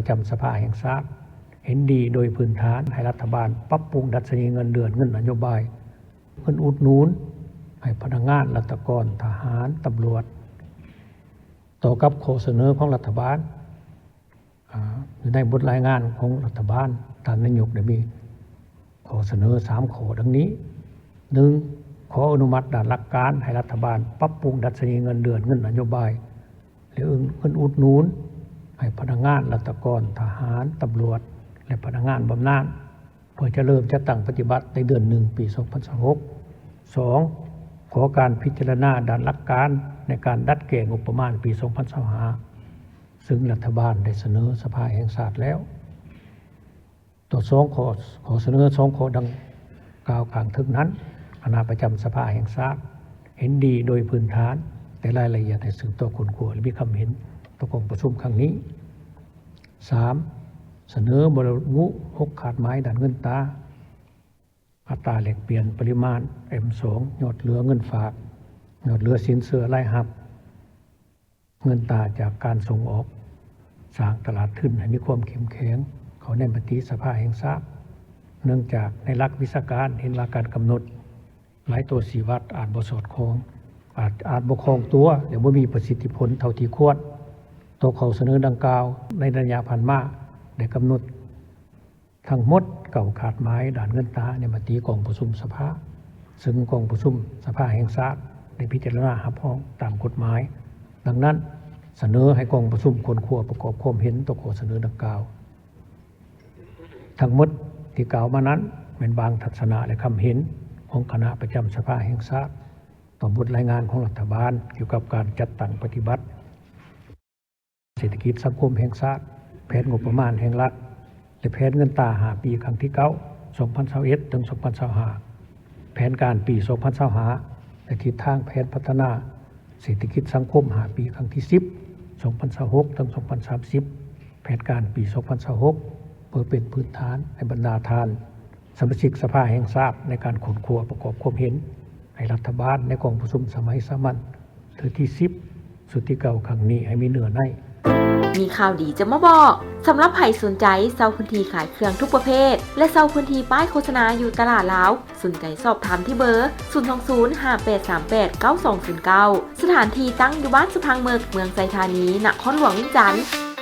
ຈຳສະພາແຫ່ງຊາດ ເຫັນດີໂດຍພື້ນຖານໃຫ້ລັດຖະບານປັບປຸງດັດຊະນີເງິນເດືອນ, ເງິນນະໂຍບາຍ, ເງິນອຸດໜູນໃຫ້ພະນັກງານ, ລັດຖະກອນ, ທະຫານ, ຕຳຫຼວດ. ຕໍ່ກັບຂໍ້ສະເໜີຂອງລັດຖະບານ, ອາ, ຢູ່ໃນບົດລາຍງານຂອງລັດຖະບານ, ທ່ານນາຍົກໄດ້ມີຂໍ້ສະເໜີສາມຂໍ້ດັ່ງນີ້. ໜຶ່ງ, ຂໍອະນຸມັດດ້ານຫຼັກການໃຫ້ລັດຖະບານປັບປຸງດັດຊະນີເງິນເດືອນ, ເງິນນະໂຍບາຍ ແລະ ເງິນອຸດໜູນໃຫ້ພະນັກງານ, ລັດຖະກອນ, ທະຫານ, ຕຳຫຼວດ ແລະ ພະນັກງານບຳນານ ເພື່ອຈະເລີ່ມຈັດຕັ້ງປະຕິບັດໃນເດືອນໜຶ່ງ ປີສອງພັນຊາວຫົກ. ສອງ, ຂໍການພິຈາລະນາດ້ານຫຼັກການໃນການດັດແກ້ງົບປະມານປີສອງພັນຊາວຫ້າ ຊຶ່ງລັດຖະບານໄດ້ສະເໜີສະພາແຫ່ງຊາດແລ້ວ. ຕໍ່ສອງຂໍ້, ຂໍ້ສະເໜີສອງຂໍ້ດັ່ງກ່າວຂ້າງເທິງນັ້ນ, ຄະນະປະຈຳສະພາແຫ່ງຊາດເຫັນດີໂດຍພື້ນຖານ, ແຕ່ລາຍລະອຽດໃຫ້ສືບຕໍ່ຄົ້ນຄວ້າ ແລະ ມີຄຳເຫັນຕໍ່ກອງປະຊຸມຄັ້ງນີ້. ສາມ, ສະເໜີບໍ່ລະບຸຫົກຄາດໝາຍດ້ານເງິນຕາ, ອັດຕາແລກປ່ຽນ, ປະລິມານ ເອັມສອງ, ຍອດເຫຼືອເງິນຝາກ, ຍອດເຫຼືອສິນເຊື່ອລາຍຮັບ, ເງິນຕາຈາກການສົ່ງອອກ, ສ້າງຕະຫຼາດທຶນໃຫ້ມີຄວາມເຂັ້ມແຂງເຂົ້າໃນມະຕິສະພາແຫ່ງຊາດ, ເນື່ອງຈາກໃນຫຼັກວິຊາການເຫັນວ່າການກຳນົດຫຼາຍຕົວຊີ້ວັດອາດບໍ່ສອດຄ່ອງ, ອາດ, ອາດບໍ່ຄ່ອງຕົວ ແລະ ບໍ່ມີປະສິດທິຜົນເທົ່າທີ່ຄວນ. ຕໍ່ຂໍ້ສະເໜີດັ່ງກ່າວ, ໃນໄລຍະຜ່ານມາໄດ້ກຳນົດ ທັງໝົດເກົ້າຄາດໝາຍດ້ານເງິນຕາໃນມະຕິກອງປະຊຸມສະພາ, ຊຶ່ງກອງປະຊຸມສະພາແຫ່ງຊາດໄດ້ພິຈາລະນາຮັບຮອງຕາມກົດໝາຍ. ດັ່ງນັ້ນ, ສະເໜີໃຫ້ກອງປະຊຸມຄົ້ນຄວ້າປະກອບຄວາມເຫັນຕໍ່ຂໍ້ສະເໜີດັ່ງກ່າວ. ທັງໝົດທີ່ກ່າວມານັ້ນ ແມ່ນບາງທັດສະນະ ແລະ ຄຳເຫັນຂອງຄະນະປະຈຳສະພາແຫ່ງຊາດຕໍ່ບົດລາຍງານຂອງລັດຖະບານກ່ຽວກັບການຈັດຕັ້ງປະຕິບັດ ເສດຖະກິດສັງຄົມແຫ່ງຊາດ, ແຜນງົບປະມານແຫ່ງລັດ ແລະ ແຜນເງິນຕາຫ້າປີຄັ້ງທີເກົ້າ ສອງພັນຊາວເອັດ ເຖິງ ສອງພັນຊາວຫ້າ, ແຜນການປີ ສອງພັນຊາວຫ້າ ແລະ ທິດທາງແຜນພັດທະນາເສດຖະກິດສັງຄົມຫ້າປີຄັ້ງທີສິບ ສອງພັນຊາວຫົກ ເຖິງ ສອງພັນສາມສິບ, ແຜນການປີ ສອງພັນຊາວຫົກ ເພື່ອເປັນພື້ນຖານໃຫ້ບັນດາທ່ານ ສະມາຊິກສະພາແຫ່ງຊາດໃນການຄົ້ນຄວ້າປະກອບຄວາມເຫັນໃຫ້ລັດຖະບານໃນກອງປະຊຸມສະໄໝສາມັນເທື່ອທີສິບ ຊຸດທີເກົ້າຄັ້ງນີ້ໃຫ້ມີເນື້ອໃນ. ມີຂ່າວດີຈະມາບອກ. ສຳລັບໃຜສົນໃຈເຊົ່າພື້ນທີ່ຂາຍເຄື່ອງທຸກປະເພດ ແລະ ເຊົ່າພື້ນທີ່ປ້າຍໂຄສະນາຢູ່ຕະຫຼາດລາວ, ສົນໃຈສອບຖາມທີ່ເບີ ສູນສອງສູນ ຫ້າແປດສາມແປດ ເກົ້າສອງສູນເກົ້າ. ສະຖານທີ່ຕັ້ງຢູ່ບ້ານສະພັງເມິກ, ເມືອງໄຊທານີ, ນະຄອນຫຼວງວຽງຈັນ.